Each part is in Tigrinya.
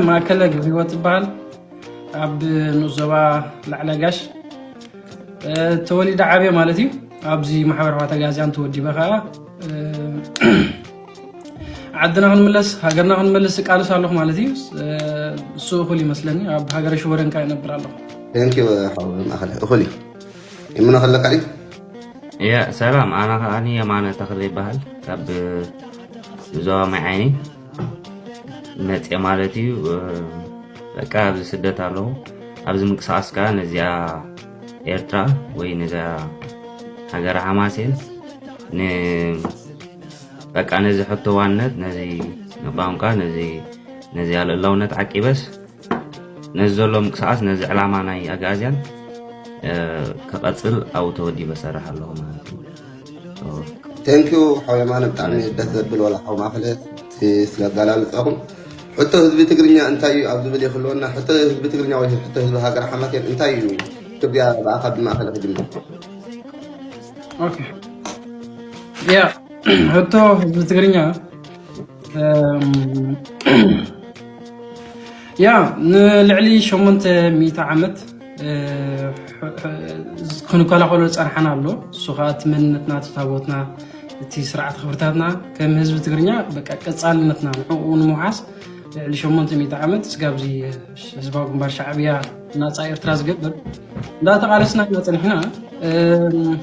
ማእከለ ገብረ ህይወት ይበሃል። ኣብ ንኡስ ዞባ ላዕሊ ኣጋሽ ተወሊደ ዓብየ ማለት እዩ። ኣብዚ ማሕበር ኣሕዋት ኣጋዝያን ተወዲበ ከዓ ዓድና ክንምለስ ሃገርና ክንመልስ እቃልስ ኣለኹ ማለት እዩ። እሱ እኹል ይመስለኒ። ኣብ ሃገረ ሽወደን ከዓ ይነብር ኣለኹ። ቴንኪዩ ሓው ማእከለ፣ እኹል እዩ። ይምኖ ከለካ ድዩ? ያ ሰላም፣ ኣነ ከዓኒ የማነ ተኽለ ይበሃል። ካብ ዞባ ማይ ዓይኒ መፅየ ማለት እዩ። በቃ ኣብዚ ስደት ኣለኹ። ኣብዚ ምንቅስቃስ ከዓ ነዚኣ ኤርትራ ወይ ነዚኣ ሃገረ ሓማሴን ን በቃ ነዚ ሕቶ ዋንነት፣ ነዚ ንቋንቋ፣ ነዚ ነዚ ልእላውነት ዓቂበስ ነዚ ዘሎ ምንቅስቃስ፣ ነዚ ዕላማ ናይ ኣግኣዝያን ክቐፅል ኣብኡ ተወዲበ ሰርሕ ኣለኹ ማለት እዩ። ቴንኪዩ ሓው የማነ፣ ብጣዕሚ ደስ ዘብል ዋላ ሓው ማእከለ ስለጋላልፀኹም። ሕቶ ህዝቢ ትግርኛ እንታይ እዩ ኣብ ዝብል ይክልወና። ሕቶ ህዝቢ ትግርኛ ወይ ሕቶ ህዝቢ ሃገር ሓማሴን እንታይ እዩ? ክብያ ብኣኻ ብማእከለ ክጅምር። ኦኬ። ያ ሕቶ ህዝቢ ትግርኛ እም፣ ያ ንልዕሊ ሸሞንተ ሚእቲ ዓመት እ፣ ሕ- ሕ- ክንከላኸሎ ዝፀንሓና ኣሎ። እሱ ከዓ እቲ መንነትና፣ እቲ ታቦትና፣ እቲ ስርዓት ክብርታትና ከም ህዝቢ ትግርኛ በቃ ቀፃልነትና ንዕኡ ንምውሓስ ልዕሊ ሸሞንተ ሚእቲ ዓመት ስጋብ እዚ ህዝባዊ ግንባር ሻዕብያ ናፃ ኤርትራ ዝገብር እንዳተቓለስና ኢና ፀኒሕና። እም፣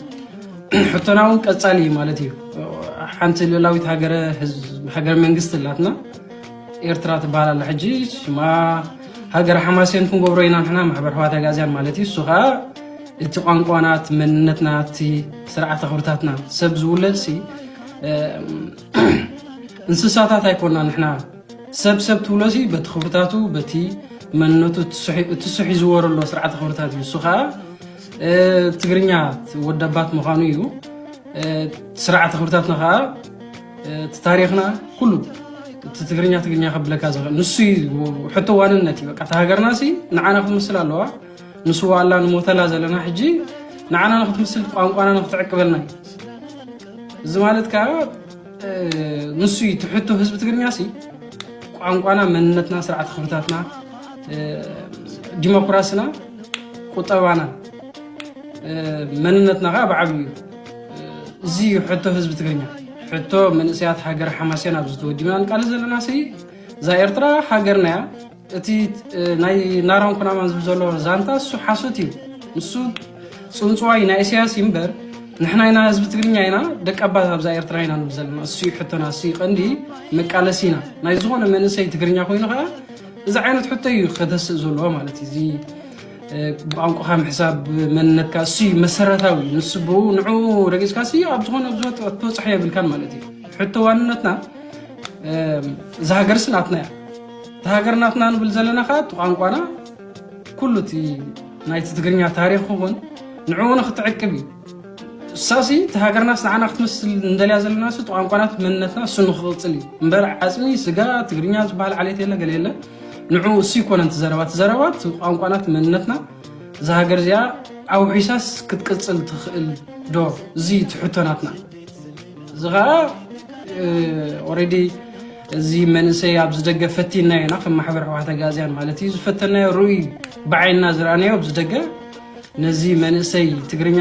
ሕቶና እውን ቀፃሊ እዩ ማለት እዩ። ሓንቲ ልእላዊት ሃገረ ህዝብ- ሃገረ መንግስቲ ኣላትና ኤርትራ ትበሃል ኣላ። ሕጂ ሽማ ሃገረ ሓማሴን ክንገብሮ ኢና ንሕና ማሕበር ኣሕዋት ኣግኣዝያን ማለት እዩ። እሱ ከዓ እቲ ቋንቋና፣ እቲ መንነትና፣ እቲ ስርዓተ ክብርታትና ሰብ ዝውለድ ሲ እም፣ እንስሳታት ኣይኮና ንሕና። ሰብ ሰብ ትብሎ ሲ በቲ ክብርታቱ በቲ መንነቱ እቲ ስሒ- እቲ ስሒ ዝወረሎ ስርዓተ ክብርታት እዩ። እሱ ከዓ እ፣ ትግርኛ ወደባት ምዃኑ እዩ። እ፣ ስርዓተ ክብርታትና ከዓ እ፣ እቲ ታሪኽና ኩሉ እቲ ትግርኛ ትግርኛ ከብለካ ዝኽእል ንሱ እዩ። ሕቶ ዋንነት እዩ። በቃ እቲ ሃገርና ሲ ንዓና ክትመስል ኣለዋ። ንስዋኣላ ንሞተላ ዘለና ሕጂ ንዓና ንክትምስል ቋንቋና ንክትዕቅበልና እዩ። እዚ ማለት ከዓ እ፣ ንሱ እዩ እቲ ሕቶ ህዝቢ ትግርኛ ሲ ቋንቋና፣ መንነትና፣ ስርዓት ክብርታትና፣ እ፣ ዲሞክራስና፣ ቁጠባና፣ እ፣ መንነትና ከዓ ብዓብዩ እዩ። እ፣ እዚ እዩ ሕቶ ህዝቢ ትግርኛ። ሕቶ መንእሰያት ሃገር ሓማሴን ኣብዚ ተወዲብና ንቃለስ ዘለና ሲ እዛ ኤርትራ ሃገርና እያ። እቲ እ፣ ናይ ናራን ኩናማን ዝብል ዘሎ ዛንታ እሱ ሓሶት እዩ። ንሱ ፅንፅዋይ ናይ ኢሳያስ እዩ እምበር ንሕና ኢና ህዝቢ ትግርኛ ኢና፣ ደቂ ኣባት ኣብዛ ኤርትራ ኢና ንብል ዘለና። እሱ እዩ ሕቶና፣ እሱ እዩ ቀንዲ መቃለሲና። ናይ ዝኾነ መንእሰይ ትግርኛ ኮይኑ ከዓ እዚ ዓይነት ሕቶ እዩ ከተስእ ዘለዎ ማለት እዩ። እዚ እ፣ ብቋንቋኻ ምሕሳብ መንነትካ እሱ እዩ መሰረታዊ። ንሱ ብኡ ንዑ ረጊፅካ ሲ ኣብ ዝኾነ ብዙ ትበፅሖ የብልካን ማለት እዩ። ሕቶ ዋንነትና እዛ ሃገርስ ናትና እያ። እቲ ሃገር ናትና ንብል ዘለና ከዓ እቲ ቋንቋና ኩሉ እቲ ናይቲ ትግርኛ ታሪኽ እውን ንዕኡ ንክትዕቅብ እዩ። እሳሲ እቲ ሃገርናስ ንዓና ክትመስል እንደልያ ዘለናስ እቲ ቋንቋናት መንነትና እሱ ንክቕፅል እዩ እምበር ዓፅሚ ስጋ ትግርኛ ዝበሃል ዓሌት የለ ገለ የለ። ንዕኡ እሱ ይኮነ እቲ ዘረባ፣ እቲ ዘረባ እቲ ቋንቋናት መንነትና እዛ ሃገር እዚኣ ኣውሒሳስ ክትቅፅል ትኽእል ዶ? እዚ እዩ እቲ ሕቶ ናትና። እዚ ከዓ ኦረዲ እዚ መንእሰይ ኣብዚ ደገ ፈቲናዮ ኢና፣ ከም ማሕበር ኣሕዋት ኣግኣዝያን ማለት እዩ። ዝፈተናዮ ርኡይ ብዓይንና ዝረኣናዮ ኣብዚ ደገ ነዚ መንእሰይ ትግርኛ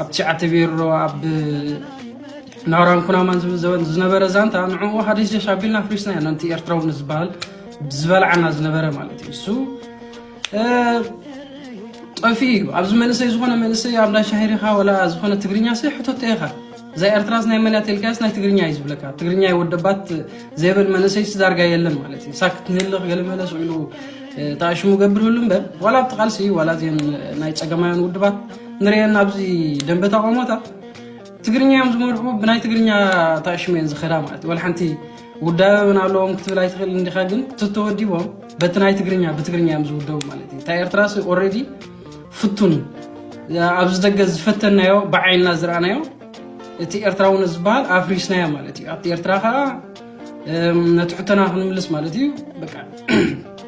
ኣብ ትሽዓተ ቤሮ ኣብ ናውራን ኩናማን ዝብል ዘበን ዝነበረ ዛንታ ንዕኡ ሃደሽደሽ ኣቢልና ኣፍሪስናዮ። ነቲ ኤርትራዊ ንዝበሃል ዝበልዓና ዝነበረ ማለት እዩ። እሱ ጠፊኡ እዩ። ኣብዚ መንእሰይ ዝኾነ መንእሰይ ኣብ እንዳ ሻሂ ሪኻ ወላ ዝኾነ ትግርኛ ሰይ ሕተቶ ኢኻ። እዛ ኤርትራስ ናይ መን እያ ተልካያስ ናይ ትግርኛ እዩ ዝብለካ። ትግርኛ ይወደባት ዘይብል መንእሰይ ዳርጋ የለን ማለት እዩ። ሳክት ንህልኽ ገለ መለስ ኢሉ ተኣሽሙ ገብር ህሉ እምበር ዋላ ኣብቲ ቃልሲ ዋላ እዚን ናይ ጸገማውያን ውድባት ንርእየን ኣብዚ ደንበ ተቃውሞታት ትግርኛ እዮም ዝመርሑ፣ ብናይ ትግርኛ ተኣሽሙ እየን ዝኸዳ ማለት እዩ። ወላ ሓንቲ ውዳበ እውን ኣለዎም ክትብል ኣይትኽእል እንዲኻ፣ ግን ተተወዲቦም በቲ ናይ ትግርኛ ብትግርኛ እዮም ዝውደቡ ማለት እዩ። እታ ኤርትራስ ኦረዲ ፍቱን ኣብዚ ደገ ዝፈተናዮ ብዓይንና ዝረኣናዮ እቲ ኤርትራውነት ዝበሃል ኣፍሪስናዮ ማለት እዩ። ኣብቲ ኤርትራ ከዓ እም፣ ነቲ ሕቶና ክንምልስ ማለት እዩ። በቃ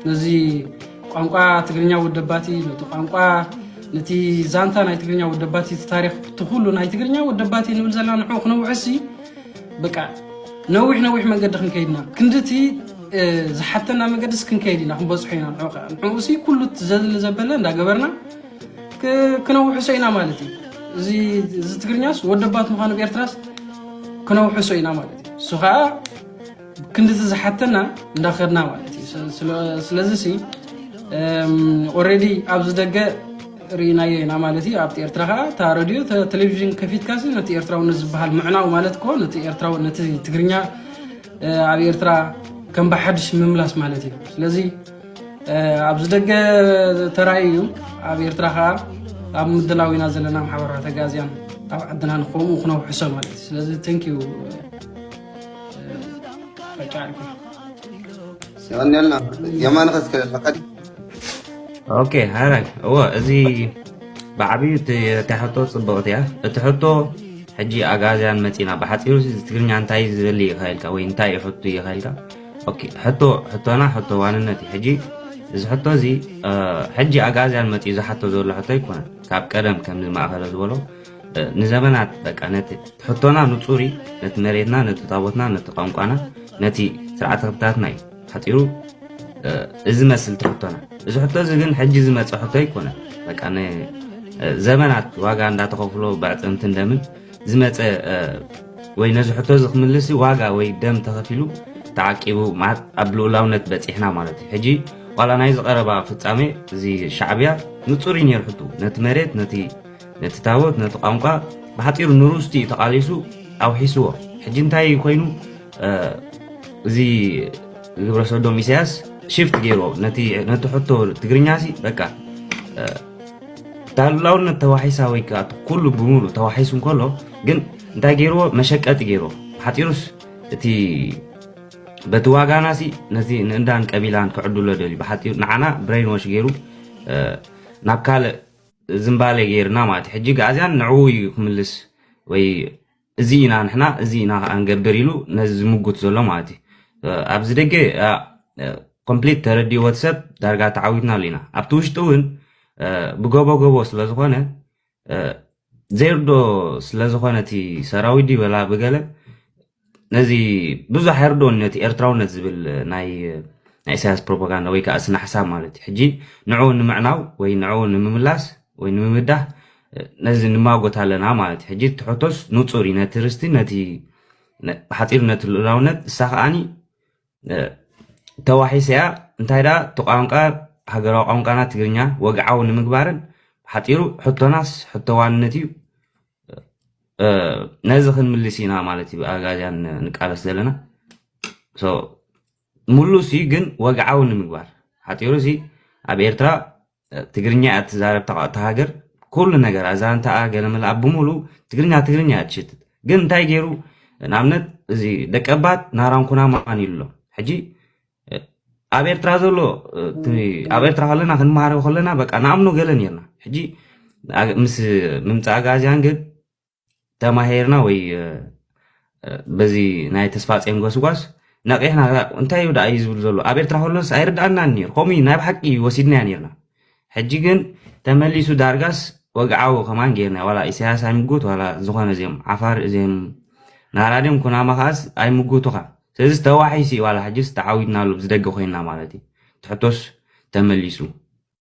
ነዚ ቋንቋ ትግርኛ ወደባቲ ነቲ ቋንቋ ነቲ ዛንታ ናይ ትግርኛ ወደባቲ እቲ ታሪክ እቲ ኩሉ ናይ ትግርኛ ወደባቲ ንብል ዘለና ንዑ ክነውሕሲ በቃ ነዊሕ ነዊሕ መንገዲ ክንከይድና ክንድቲ ዝሓተና መገድስ ክንከይድ ኢና፣ ክንበፅሖ ኢና። ንዑ ከ ንዕኡሲ ኩሉ እቲ ዘድሊ ዘበለ እንዳገበርና ክ- ክነውሕሶ ኢና ማለት እዩ። እዚ እዚ ትግርኛስ ወደባት ምዃኑ ብኤርትራስ ክነውሕሶ ኢና ማለት እዩ። እሱ ከዓ ክንድቲ ዝሓተና እንዳኸድና ማለት እዩ። ስ- ስለ- ስለዚ ሲ ኦረዲ ኣብዚ ደገ ርኢናዮ ኢና ማለት እዩ። ኣብቲ ኤርትራ ከዓ እታ ረድዮ ተ- ቴሌቪዥን ከፊትካ ሲ ነቲ ኤርትራውነት ዝበሃል ምዕናው ማለት እኮ ነቲ ኤርትራው ነቲ ትግርኛ ኣብ ኤርትራ ከም ብሓድሽ ምምላስ ማለት እዩ። ስለዚ ኣብዚ ደገ ተራእዩ እዩ። ኣብ ኤርትራ ከዓ ኣብ ምድላው ኢና ዘለና ማሕበራት ኣጋዝያን ኣብ ዓድና ንከምኡ ክነውሕሶ ማለት እዩ። ስለዚ thank you ፈጫ ኣልኩ። የቀንየልና። የማነ ከስከ ለቀዲ ኦኬ ሃራይ እዎ እዚ ብዓብዩ እቲ ሕቶ ፅብቕቲ እያ። እቲ ሕቶ ሕጂ ኣጋዝያን መፂና ብሓፂሩ እዚ ትግርኛ እንታይ ዝብል ይኽእልካ ወይ እንታይ ይሕቱ ይኽእልካ። ኦኬ ሕቶ ሕቶና ሕቶ ዋንነት እዩ። ሕጂ እዚ ሕቶ እዚ ሕጂ ኣጋዝያን መፂኡ ዝሓቶ ዘሎ ሕቶ ኣይኮነን። ካብ ቀደም ከም ማእከለ ዝበሎ ንዘመናት በቃ ነቲ ሕቶና ንፁር እዩ። ነቲ መሬትና፣ ነቲ ታቦትና፣ ነቲ ቋንቋና፣ ነቲ ስርዓተ ክብታትና እዩ ሓፂሩ እዚ መስል ትሕቶና። እዚ ሕቶ እዚ ግን ሕጂ ዝመፀ ሕቶ ኣይኮነ። በቃ ዘመናት ዋጋ እንዳተኸፍሎ ብዕፅምትን ደምን ዝመፀ ወይ ነዚ ሕቶ እዚ ክምልስ ዋጋ ወይ ደም ተኸፊሉ ተዓቂቡ ማለት ኣብ ልኡላውነት በፂሕና ማለት እዩ። ሕጂ ዋላ ናይ ዝቀረባ ፍፃሜ እዚ ሻዕብያ ንፁር እዩ ነይሩ ሕቱ ነቲ መሬት ነቲ ነቲ ታቦት ነቲ ቋንቋ ብሓፂሩ ንርስቲ እዩ ተቃሊሱ ኣውሒስዎ። ሕጂ እንታይ ኮይኑ እዚ ግብረ ሰዶም ኢሳያስ ሽፍት ገይርዎ ነቲ ነቲ ሕቶ ትግርኛ ሲ በቃ እታ ልኡላውነት ተዋሒሳ ወይ ከዓ እቲ ኩሉ ብምሉ ተዋሒሱ እንከሎ ግን እንታይ ገይርዎ መሸቀጢ ገይርዎ። ብሓፂሩስ እቲ በቲ ዋጋና ሲ ነቲ ንእንዳን ቀቢላን ክዕድሎ ደልዩ ብሓፂሩ ንዓና ብሬን ዎሽ ገይሩ ናብ ካልእ ዝምባሌ ገይርና ማለት እዩ። ሕጂ ኣጋዝያን ንዕኡ እዩ ክምልስ ወይ እዚ ኢና ንሕና እዚ ኢና ከዓ ንገብር ኢሉ ነዚ ዝምጉት ዘሎ ማለት እዩ። ኣብዚ ደገ ኮምፕሊት ተረዲእዎ እቲ ሰብ ዳርጋ ተዓዊትናሉ ኢና። ኣብቲ ውሽጢ እውን ብጎቦ ጎቦ ስለዝኾነ ዘይርዶ ስለዝኾነ እቲ ሰራዊት ድዩ ወላ ብገለ ነዚ ብዙሕ ኣይርዶን ነቲ ኤርትራውነት ዝብል ናይ ናይ ኢሳያስ ፕሮፓጋንዳ ወይ ከዓ ስነ ሓሳብ ማለት እዩ። ሕጂ ንዕኡ ንምዕናው ወይ ንዕኡ ንምምላስ ወይ ንምምዳህ ነዚ ንማጎት ኣለና ማለት እዩ። ሕጂ እቲ ሕቶስ ንፁር እዩ። ነቲ ርስቲ ነቲ ብሓፂሩ ነቲ ልኡላውነት እሳ ከዓኒ ተዋሒሰ እያ። እንታይ ደኣ እቲ ቋንቋ ሃገራዊ ቋንቋና ትግርኛ ወግዓዊ ንምግባርን ብሓፂሩ ሕቶናስ ሕቶ ዋንነት እዩ። ነዚ ክንምልስ ኢና ማለት እዩ። ኣጋዝያን ንቃለስ ዘለና ሙሉስ እዩ ግን ወግዓዊ ንምግባር ሓፂሩ ሲ ኣብ ኤርትራ ትግርኛ እያ ትዛረብ ተቃጥታ ሃገር ኩሉ ነገር ኣዛንታኣ ገለመላ ብምሉ ትግርኛ ትግርኛ እያ ትሽትት። ግን እንታይ ገይሩ ንኣብነት እዚ ደቀባት ናራን ኩናማን ኢሉ ኣሎ። ሕጂ ኣብ ኤርትራ ዘሎ ኣብ ኤርትራ ከለና ክንመሃረ ከለና በቃ ንኣምኖ ገለ ነርና። ሕጂ ምስ ምምፃእ ኣጋዝያን ግን ተማሄርና ወይ በዚ ናይ ተስፋ ጼን ጎስጓስ ነቂሕና። እንታይ እዩ ደኣ እዩ ዝብል ዘሎ ኣብ ኤርትራ ከሎስ ኣይርድኣናን ነይሩ። ከምኡ እዩ ናይ ብሓቂ ወሲድናያ ነርና። ሕጂ ግን ተመሊሱ ዳርጋስ ወግዓዊ ከማን ገይርና ዋላ ኢሳያስ ኣይምጉት ዋላ ዝኾነ እዚኦም ዓፋር እዚኦም ናራድዮም ኩናማ ከዓስ ኣይምጉቱኻ። ስለዚ ተዋሒሲ ዋላ ሕጅስ ተዓዊድናሉ ብዝደገ ኮይና ማለት እዩ። ትሕቶስ ተመሊሱ